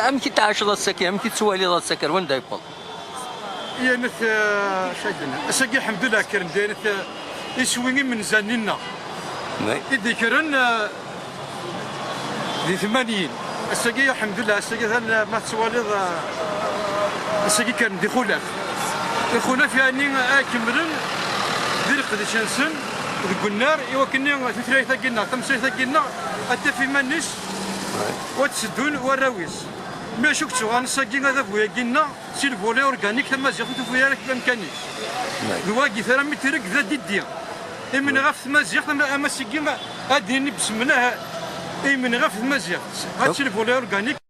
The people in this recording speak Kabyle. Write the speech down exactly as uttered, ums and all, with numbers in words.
Amek i tɛaceḍ ass-agi? Amek i tettwaliḍ ass-agi ar wanda yewweḍ? Yanef, eh, acu ad d-nini? Ass-agi, lḥemdullah, kkren-d yanef, eh, iswi imenzanen-nneɣ i d-ikkren, eh, di tmanyin. Ass-agi, lḥemdullah, ass-agi, atan, eh, ma tettwaliḍ, eh, ass-agi kkren-d ixulaf. Ixulaf, yeɛni, eh, ad kemmlen di leqdic-nsen deg unnar, i wakken tutlayt-agi-nneɣ, tamsayt-agi-nneɣ, ad taf iman-is, u ad tteddun warraw-is. Mi acu k-ttuɣan ass-agi adabu-agi-nneɣ si le volet organique, tamaziɣt ur tufi ara amkan-is. D wagi, tara mi tereg d adiddi. Imenɣaf tmaziɣt, ama, ama sigi, ad d-nini besmella, imenɣaf tmaziɣt. Ad si le volet organique.